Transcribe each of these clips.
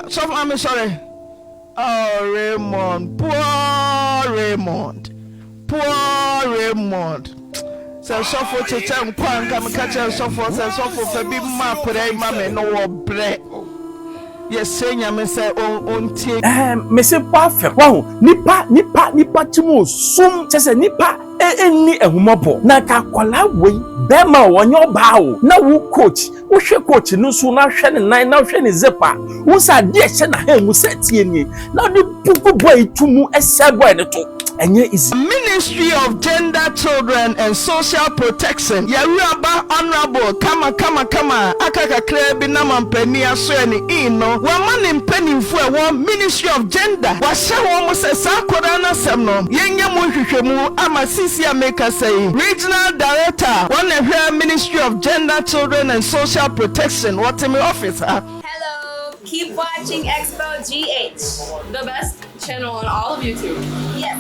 Sɔfo maame sɔre. Oh Raymond, poor Raymond, poor Raymond. Sɛ sɔfo kyekyɛ nkwa nka meka kyerɛ sɔfo sɛ sɔfo fa bi ma akwadaa yi ma me no wɔ brɛ. Yɛsrɛ Nyame sɛ ɔntie. Ɛɛ mese bɔ afɛm. Wahu nipa nipa nipa ti mu sum kyɛ sɛ nipa ɛnni ahummɔbɔ. Na nka akwadaa wei bɛrima o ɔnyɛ ɔbaa o na wo coach wohwɛ coach no so na hwɛ ne nan na hwɛ ne zip a wohu sɛ adeɛ ɛhyɛ n'ahan mu sɛ tie nie na ɔde pugu boy yi to mu ɛsɛ boy no to ɛnyɛ easy. Ministry of Gender, Children and Social Protection, Yɛawuraba Honourable kama kama kama a aka kakraa bi na mampanin asoɛ no in no, wama ne mpanimfoɔ a ɛwɔ Ministry of Gender, wahyɛ wɔn sɛ saa akwadaa no asɛm no yɛnyɛ mu nhwehwɛmu ama seesei a merekasa yi Regional Director a wɔn na ɛhwɛ Ministry of Gender, Children and Social Protection, wɔte me office ha. Hello, keep watching Expo GH. The best channel on all of YouTube. Yes.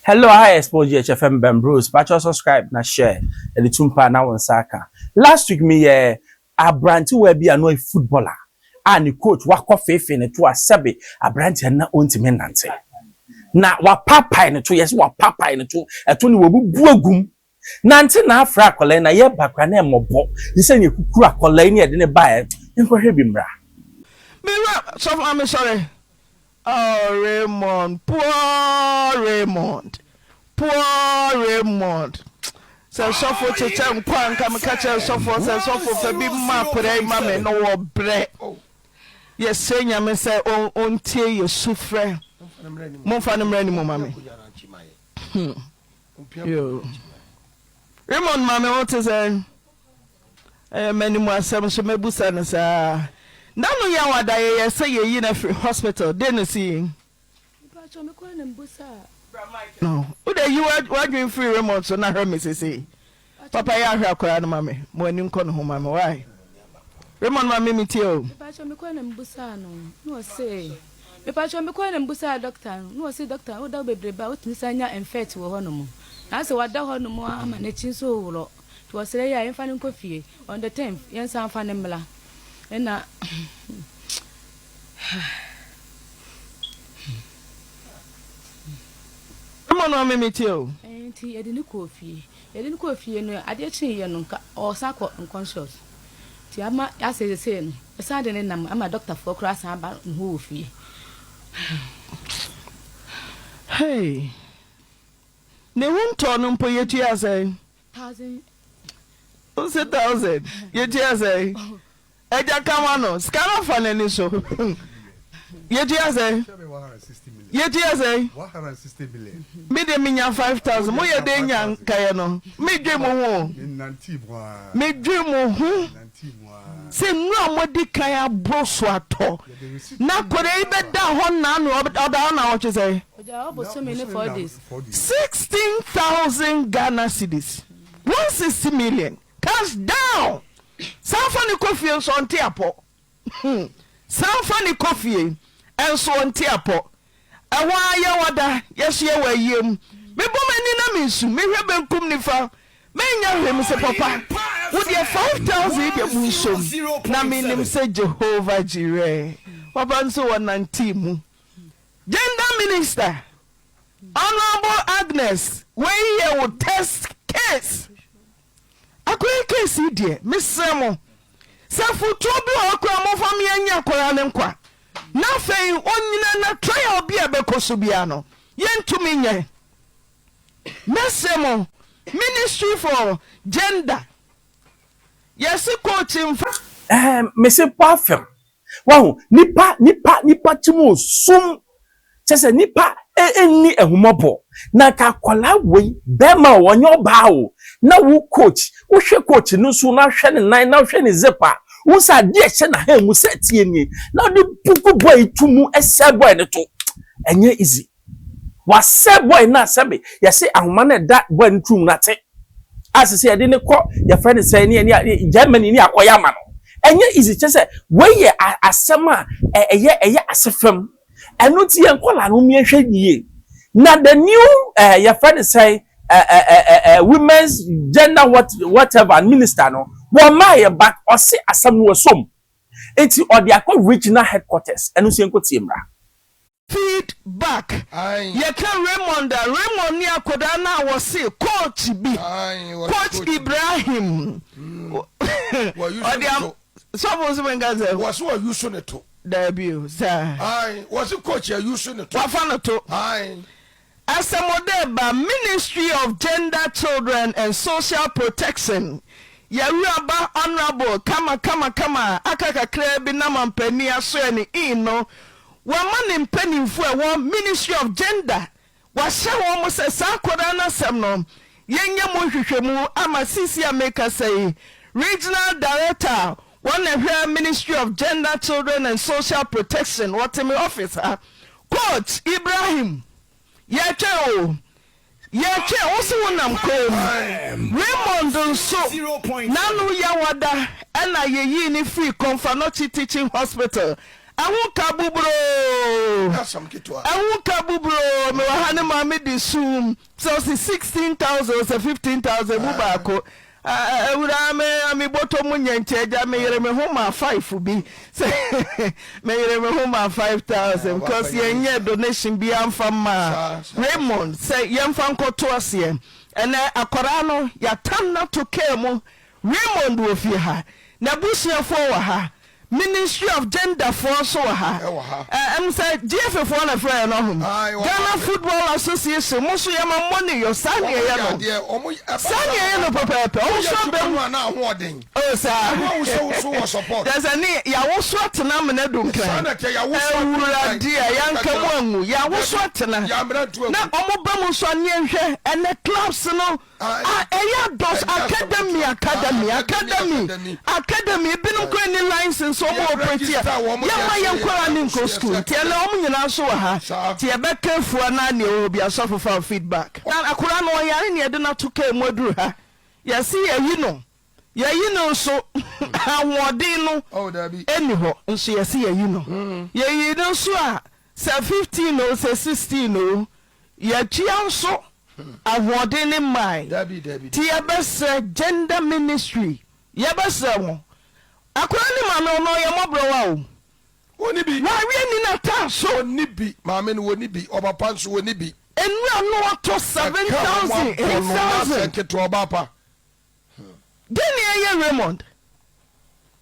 Hello, aha yɛ Expo GH FM Ben Bruce. Patro subscribe na share. Ɛde tumpa na wɔn nsa aka. Last week me yɛ aberantewa bi a no yɛ footballer a ne coach wakɔ feefee ne to a sɛbe aberanteɛ na ɔntumi nante. Na wapapae ne to, yɛsɛ wapapae ne to, ɛto ne wabubu agum. Nante na afra akwadaa yi na yɛba kora na ɛmmɔbɔ. Ne sɛ ne yɛkukuru akwadaa yi ne yɛde ne baeɛ, nkɔhwɛ bi mmra. Me wura sɔfo maame sɔre. Oh Raymond, poor Raymond, poor Raymond. Sɛ sɔfo kyekyɛ nkwa nka meka kyerɛ sɔfo sɛ sɔfo fa bi ma akwadaa yi ma me no wɔ brɛ. Yɛsrɛ Nyame sɛ ɔntie yɛ sufrɛ. Momfa no mmra ne mu ma me. Yoo. Raymond ma me ho te sɛ ɛyɛ m'anim asɛm nso mɛbusa no saa. Da no yaw ada yɛyɛ sɛ yɛyi no afiri hospital den no si. No wode yi w'adwene firi Raymond so na hwɛ me sesei. Papa yɛ ahwɛ akwadaa no ma me mo ani nkɔ ne ho ma me why Raymond ma me metie o. Mepakyɛw mekɔe na mebusaa no na ɔse mepakyɛw mekɔe na mebusaa doctor no na ɔse doctor woda hɔ bebrebe a wotumi san nya infect wɔ hɔ nom na asɛ wada hɔ nom ara ma n'akyi nso worɔ nti ɔsrɛ yɛ a yɛmfa no nkɔ fie on the tenth yɛnsan mfa no mmra ɛna Raymond ma me metie o. Nti yɛde no kɔɔ fie Yɛde no kɔɔ fie no, adeɛ kyeeɛ no, nka ɔresan akɔ unconscious. Nti ama asɛ seesei no, yɛsan de no nam ama dɔktafoɔ koraa asan aba ne hɔ wɔ fie. Hey! Ne ho ntɔɔ no mpo yɛtua sɛn? Thousand. Wose thousand, yɛtua sɛn? Agya ka ma no sika no afa n'ani so. Yɛtua sɛn? Yɛtua sɛn? Me deɛ menya 5000 moyɛ dɛn nya nkaeɛ no? Medwe mo ho o. Medwe mo ho sɛ nnuro a moadi kan aboro so atɔ na akwadaa yi bɛda hɔ nnaano ɔda hɔ nnawɔtwe sɛn? 16,000 Ghana cedis, 160 million cash down. San fa no kɔ fie nso ɔnte apɔ. San fa no kɔ fie nso ɔnte apɔ. Ɛhɔ ara yɛwɔ da, yɛso yɛwɔ ayie mu. Mebɔ m'ani na mesu, mehwɛ benkum nifa, mennya hwee. Mese papa, wo deɛ 5000 yi deɛ monsom na menim sɛ Jehovah Jireh. Papa nso wɔnantee mu. Gender Minister, Honourable Agnes, wei yɛ wo test case. Akwadaa case yi deɛ mesrɛ mo sɛ fotuo bi wɔ hɔ koraa momfa me anyi akwadaa no nkwa na afei ɔnyina na trial bi a ɛbɛkɔ so biara no yɛntumi nyɛ. Mɛsrɛ mo ministry for gender yɛse coach mfa. Ɛɛ mese bɔ afɛm. Wahu nipa nipa nipa ti mu sum kyɛ sɛ nipa nni ahummɔbɔ na nka akwadaa wei bɛrima o ɔnyɛ ɔbaa o na wo coach wohwɛ coach no so na hwɛ ne nan na hwɛ ne zip a wohu sɛ adeɛ ɛhyɛ n'ahan mu sɛ tie nie na ɔde pugu boy yi to mu ɛsɛ boy no to ɛnyɛ easy. Wasɛe boy no a sɛbe yɛse ahoma no ɛda boy no turum no ate a sɛ sɛ yɛde no kɔ yɛfrɛ no sɛ ne ne Germany ne akɔyɛ ama no ɛnyɛ easy kyɛ sɛ wei yɛ asɛm a ɛyɛ ɛyɛ ase fam ɛno nti yɛn nkɔla no mmea hwɛ yie Na the new eh, yɛfrɛ no sɛn eh, eh, eh, eh, eh, women's gender what, whatever minister no, wɔmaa yɛ but ɔse asɛm no wɔsom. Nti ɔde akɔ regional headquarters, ɛno nso yɛnkɔ tie mmra. Feed back yɛka Raymond a Raymond ne akodaa no a wɔse coach bi coach Ibrahim ɔde am sɔfo nso menka sɛ wɔse wɔyusu ne to daabi o saa wɔse coach ayusu ne to wafa no to Asɛmɔdɛ ba Ministry of Gender Children and Social Protection Yɛawuraba Honourable kama kama kama a aka kakraa bi na mampanin asoɛ no in no wama ne mpaninfoɔ a ɛwɔ Ministry of Gender wahyɛ wɔn sɛ saa akwadaa no asɛm no yɛnyɛ mu nhwehwɛmu ama seesei a merekasa yi Regional Director a wɔn na ɛhwɛ Ministry of Gender Children and Social Protection wɔte me office ha Coach Ibrahim yɛtwɛn o yɛtwɛn wo se wo nam kwan mu Raymond nso n'ano yawada ɛna yɛyii no firi Komfanochi Teaching Hospital ɛho ka buburoo ɛho ka buburoo mewɔ ha ne maame de sum sɛ ɔse 16,000 ɔsɛ 15,000 mu baako Awuraa me a me bɔtɔ mu nyɛ nti agya me yere me ho maa five bi sɛ me yere me ho maa 5,000 because yɛn nyɛ donation bi anfa maa Raymond sɛ yɛnfa nkɔto aseɛ ɛnɛ akwaraa no yɛatam no ato kaa mu Raymond wɔ fie ha n'abusuafoɔ wɔ ha Ministry of Gender foɔ nso wɔ ha. Ɛm sɛ GFA foɔ na ɛfrɛ yɛn no ɔho. Ghana Football Association mo nso yɛma mo ne yɔ saa ne ɛyɛ no. Saa ne ɛyɛ no pɛpɛɛpɛ. Ɔmo nso abɛm. Oh saa. Kyerɛ sɛ ne yɛawoso atena amena du nkran. Awurade a yɛanka mu angu. Yɛawoso atena. Na ɔmo ba mu nso a ne yɛnhwɛ ɛnɛ clubs no. A ɛyɛ adɔs academy academy academy academy ebinom koraa ni license wɔn operate a yɛma yɛn nkwadaa ne nkɔ school nti ɛnɛ wɔn nyinaa nso wɔ ha nti yɛbɛka afua na nea ɛwɔ hɔ bi asɔfo fa feedback. Na akwadaa no ɔyare na yɛde no ato kaa mu aduru ha yɛse yɛyi no yɛyi no nso ahoɔden no ɛni hɔ nso yɛse yɛyi no yɛyi no nso a sɛ 15 o sɛ 16 o Yɛatua nso ahoɔden no mmae nti yɛbɛsrɛ gender ministry yɛbɛsrɛ mo. Akwadaa no maame ɔno ɔyɛ mmɔborɔwa o. Wɔnni bi. Wawe ni n'ataa so. Wɔnni bi maame no wɔnni bi ɔpapa nso wɔnni bi. Nnura no ɔtɔ 7000 8000. Ketewa ɔbaapa. Dɛn na ɛyɛ Raymond?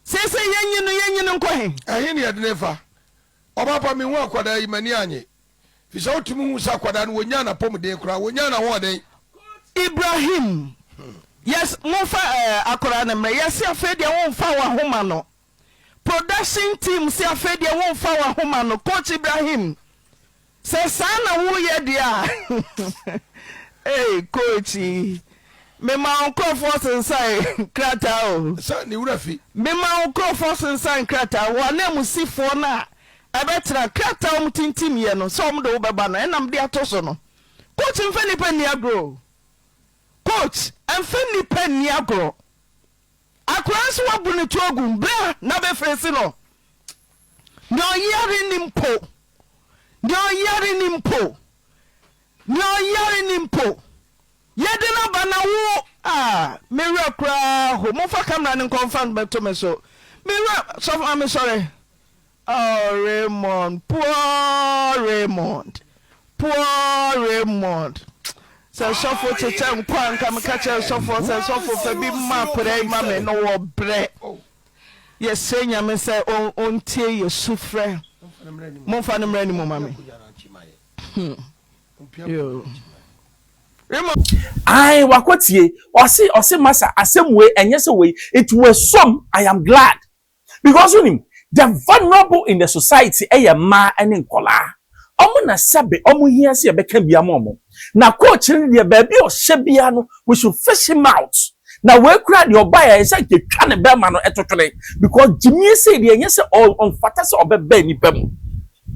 Seesei yɛnyi no yɛnyi no nkɔ he? Ɛhe na yɛde no fa? Ɔbaapa mehu akwadaa yi m'ani anye. Fisɛ wotumi hu sɛ akwadaa no wɔnyaa n'apɔmuden koraa, wɔnyaa n'ahoɔden. Ibrahim, Yes, momfa eh, akwadaa no mmrɛ. Yɛse afei deɛ womfa w'ahoma no. Production team se afei deɛ womfa w'ahoma no. Coach Ibrahim, sɛ saa na woyɛ deɛ a, ei, coach yi, mema wo nkurɔfoɔ sensan krataa o. Sɛ ne werɛ fi. Mema wo nkurɔfoɔ sensan krataa. Wo ananmusifoɔ no a Ɛbɛtra krataa a wɔtintimyɛ no sɛ wɔde wo bɛba no ɛna mede ato so no. Coach mfa nnipa nni agorɔ o. Coach mfa nnipa nni agorɔ. Akwadaa nso wabu ne to agu mu bra na bɛfeesi no. Nea ɔyare ni mpo. Nea ɔyare ni mpo. Nea ɔyare ni mpo. Yɛde no aba na wo ah me werɛ koraa ho momfa camera no nkɔ mfa no bɛto me so me werɛ sɔfo maame sɔre oh Raymond poor Raymond poor Raymond sɛ sɔfo kyekyɛ nkɔ a nka meka kyerɛ sɔfo sɛ sɔfo fa bi ma akwadaa yi ma me no wɔ brɛ yɛsrɛ nyame sɛ ɔntie yɛ sufrɛ momfa no mmra ne mu ma me hmm. Yoo. Ae wakɔ tie ɔse ɔse masa asɛm wei ɛnyɛ sɛ wei nti wasom I am glad because wonim the vulnerable in the society ɛyɛ mmaa ɛne nkɔlaa ɔmo na sɛbe ɔmo hia sɛ yɛbɛka bi ama ɔmo na coach no deɛ baabi a ɔhyɛ biara no we should fish him out na wei koraa deɛ ɔbaeɛ ɛyɛ sɛ nka twa ne bɛrima no ɛtotwene because gyimie sei deɛ ɛnyɛ sɛ ɔmfata sɛ ɔbɛbɛn nipa mu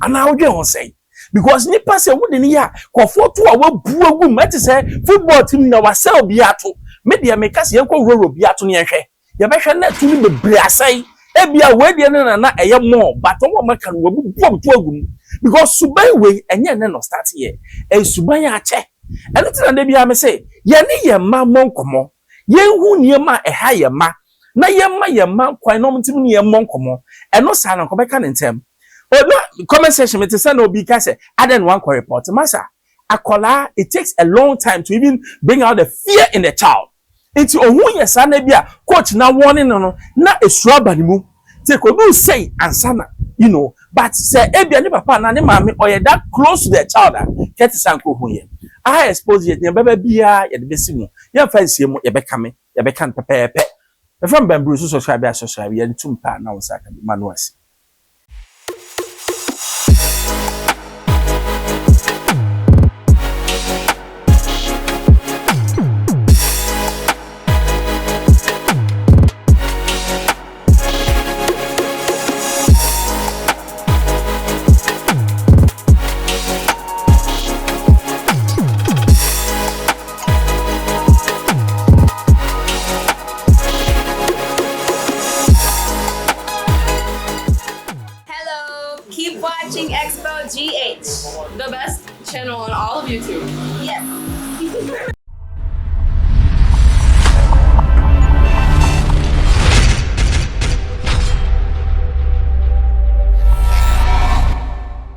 anaa wodwen ho sɛn? Because nipa sɛ wode no yɛ a kɔfoɔ to a wabu agu mu ɛte sɛ football team na wasɛ obi ato me deɛ meka sɛ yɛnkɔ wurawura obi ato no yɛnhwɛ yɛbɛhwɛ na ɛto no bebree asɛe ebia wei deɛ no na na ɛyɛ more but wɔn a wɔaka no wabubu wɔn to agu mu Because suban wei ɛnyɛ nnɛ na ɔstart yɛ. Ɛyɛ suban a akyɛ. Ɛno nti na da biara me se yɛne yɛn mma mmɔ nkɔmmɔ. Yɛnhu nneɛma a ɛha yɛn mma na yɛmma yɛn mma kwan na wɔntumi ne yɛn mmɔ nkɔmmɔ. Ɛno saa no nka ɔbɛka no ntɛm. Oh, na comment section mete sɛ na obi ka sɛ adɛn na wankɔ report. Masa, akwadaa it takes a long time to even bring out the fear in the child. Nti ohun yɛ saa na bi a coach na wɔne no no na esuro aba ne mu. Nti ekodu sɛi ansa na you know but sɛ ebia ne papa anaa ne maame ɔyɛ that close to the child a kɛte sɛ anka ohun yɛ. Aha expose yɛ nea ɛbɛba biara yɛde besi mu. Yɛmfa nsie mu yɛbɛkame yɛbɛka no pɛpɛɛpɛ. Yɛfrɛ me Bamburu so subscribe a subscribe yɛnto mpa na wo nsa aka bi ma no asi. Hello, keep watching Expo GH. The best channel on all of YouTube. Yes.